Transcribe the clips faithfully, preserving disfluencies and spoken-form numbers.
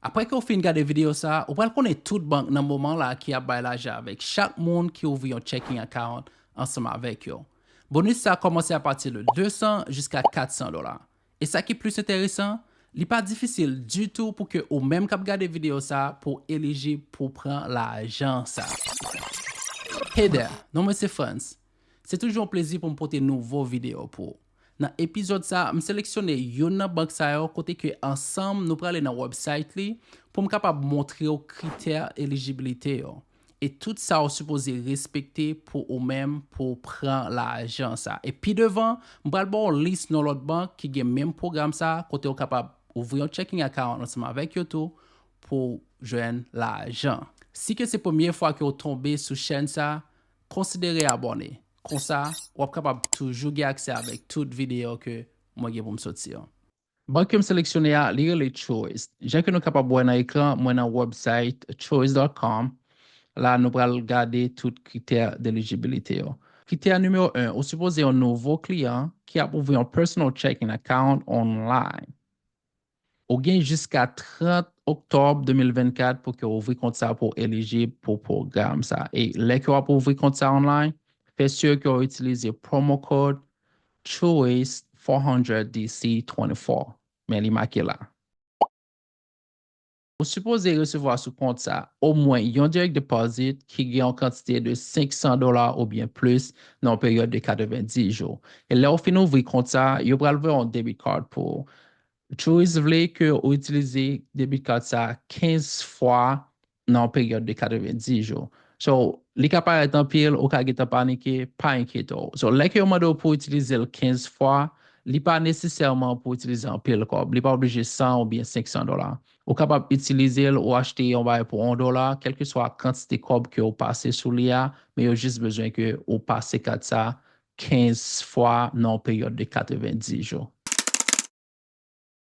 Apre ke w fin gade videyo sa, ou pral konnen tout bank nan moman la ki ap bay lajan avèk chak moun ki ouvri yon checking account ansanm avèk yo. Bonis sa kòmanse apati de de san jiska kat san dola. E sa ki plis enteresan, li pa difisil ditou pou ke ou menm k ap gade videyo sa pou w elijib pou pran lajan sa. Hey there, non mwen se Frantz. Se toujou yon plezi pou m pote nouvo videyo pou ou. Nan epizòd sa, m seleksyone youn nan bank sa yo kote ke ansanm nou prale nan website li pou m kapab montre w kritè elijibilite yo. E tout sa w sipoze respekte pou ou menm pou w pran lajan sa. E pi devan, m pral ba w lis nan lòt bank ki gen menm pwogram sa kote w kapab ouvri yon checking account ansanm avèk yo tou pou w jwenn lajan. Si ke se premye fwa ke w tonbe sou chèn sa, konsidere abòne. Konsa, w ap kapab toujou gen aksè avèk tout videyo ke mwen gen pou m soti yo. Bank ke m seleksyone a, li rele Truist. Jan ke nou kapab wè nan ekran, mwen nan website truist dot com. La, nou pral gade tout kritè delijibilite yo. Kritè nimewo en, ou sipoze yon nouvo kliyan ki ap ouvri yon personal checking account online. Ou gen jiska trant oktòb de mil vennkat pou ke w ouvri kont sa pou w elijib pou pwogram sa. E lè ke w ap ouvri kont sa online, fè si ke w itilize promo code Truist four hundred D C twenty-four. Men li make la. Ou sipoze resevwa sou kont sa omwen yon direct deposit ki gen yon kantite de senk san dola oubyen plis nan yon peryòd de katrevenndis jou. E lè w fin ouvri kont sa, yo pral voye yon debit card pou ou. Truist vle ke ou itilize debit card sa kenz fwa nan yon peryòd de katrevenndis jou. So, li ka parèt anpil, ou ka gentan panike, pa enkyete w. So, lè ke yo mande w pou w itilize l kenz fwa, li pa nesesèman pou w itilize anpil kòb. Li pa oblije san oubyen senk san dola. Ou kapab itilize l, ou achte yon bagay pou yon dola, kèlkeswa kantite kòb ke w pase sou li a, men yo jis bezwen ke ou pase kat sa kenz fwa nan yon peryòd de katrevenndis jou.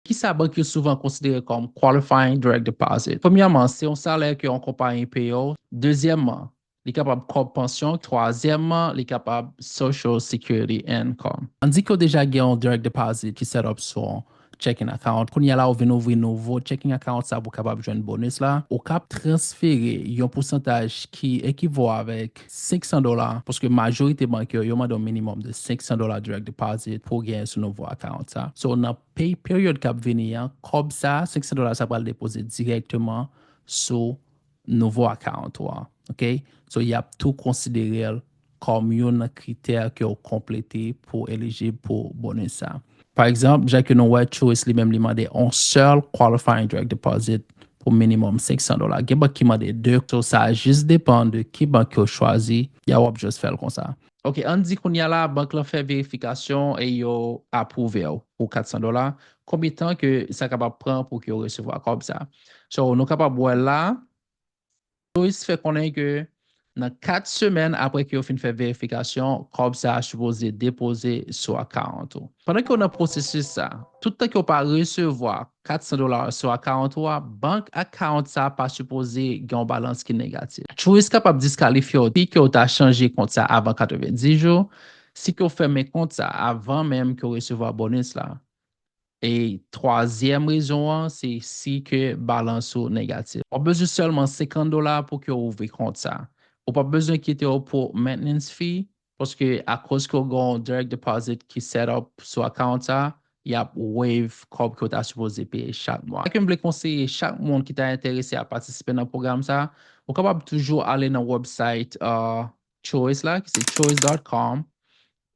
Kisa bank yo souvan konsidere kòm qualifying direct deposit? Premyèman, se yon salè ke yon konpayi peye w. Dezyèmman, li kapab kòb pansyon. Twazyèmman, li kapab Social Security income. Ann di ke w deja gen yon direct deposit ki set up sou yon checking account. Kounye a la, ou vin ouvri nouvo checking account sa pou w kapab jwenn bonis la. Ou kap transfere yon pousantaj ki ekivo avèk senk san dola, paske majorite bank yo, yo mande yon minimòm de senk san dola direct deposit pou w genyen sou nouvo account sa. So, nan pay period k ap vini an, kòb sa, senk san dola sa pral depoze dirèkteman sou nouvo account ou an. Ok? So, y ap tou konsidere l kòm youn nan kritè ke w konplete pou w elijib pou bonis sa. Pa egzanp, jan ke nou wè, Truist li menm li mande yon sèl qualifying direct deposit pou minimòm senk san dola. Gen bank ki mande de, so sa jis depann de ki bank ke w chwazi, y a w ap just fè l konsa. Ok, ann di kounye a la, bank lan fè verifikasyon e yo apwouve w pou kat san dola. Konbyen tan ke sa kapab pran pou ke w resevwa kòb sa? So, nou kapab wè la, Truist fè konnen ke nan kat semèn apre ke yo fin fè verifikasyon, kòb sa a sipoze depoze sou account ou. Pandan ke w nan pwosesis sa, tout tan ke w pa resevwa kat san dola sou account ou a, bank account sa pa sipoze gen yon balans ki negatif. Truist kapab diskalifye w si ke w ta chanje kont sa avan katrevenndis jou, si ke w fèmen kont sa avan menm ke w resevwa bonis la. E twazyèm rezon an, se si ke balans ou negatif. W ap bezwen sèlman senkant dola pou ke w ouvri kont sa. Ou p ap bezwen enkyete w pou maintenance fee, paske akoz ke w gen yon direct deposit ki set up sou account sa, y ap waive kòb ke w ta sipoze peye chak mwa. Sa ke m vle konseye chak moun ki ta enterese a patisipe nan pwogram sa, ou kapab toujou ale nan website uh, Truist la, ki se truist dot com.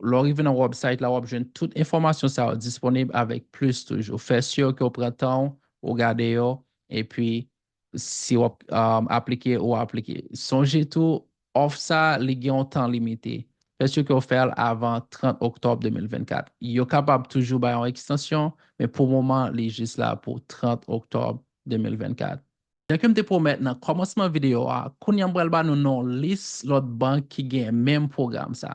Lè w rive nan website la, w ap jwenn tout enfòmasyon sa yo disponib avèk plis toujou. Fè si ke w pran tan w, ou gade yo, epi si w ap um, aplike, ou aplike. Sonje tou, òf sa, li gen yon tan limite. Fè si ke w fè l avan trant oktòb de mil vennkat. Yo kapab toujou bay yon ekstansyon, men pou moman, li jis la pou trant oktòb de mil vennkat. Jan ke m te pwomèt nan kòmansman videyo a, kounye a m pral ba nou non lis lòt bank ki gen menm pwogram sa.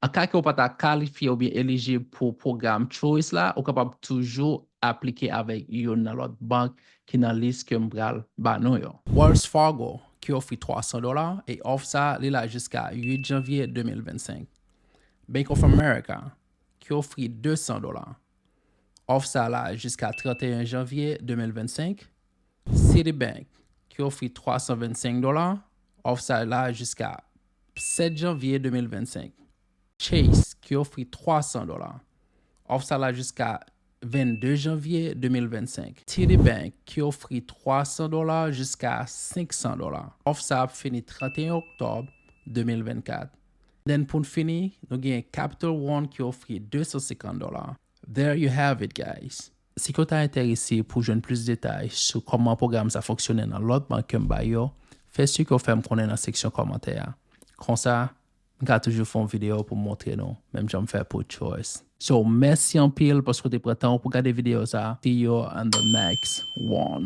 An ka ke w pa ta kalifye oubyen elijib pou pwogram Truist la, ou kapab toujou aplike avèk youn nan lòt bank ki nan lis ke m pral ba nou yo. Wells Fargo, ki ofri twa san dola, e òf sa, li la jiska uit janvye de mil vennsenk. Bank of America, ki ofri de san dola. Òf sa la jiska trannteyen janvye de mil vennsenk. Citibank ki ofri twa san vennsenk dola, òf sa la jiska sèt janvye de mil vennsenk. Chase ki ofri twa san dola, òf sa la jiska vennde janvye de mil vennsenk. TD Bank ki ofri twa san dola jiska senk san dola, òf sa ap fini trannteyen òktòb de mil vennkat. Then pou n fini, nou gen Capital One ki ofri de san senkant dola. There you have it, guys. Si ke w ta enterese pou jwenn plis detay sou kòman pwogram sa fonksyone nan lòt bank ke m bay yo, fè si ke w fè m konnen nan seksyon kòmantè a. Konsa, m ka toujou fè yon videyo pou m montre nou, menm jan m fè pou Choice. So, mèsi anpil paske w te pran tan w pou gade videyo sa. See you on the next one.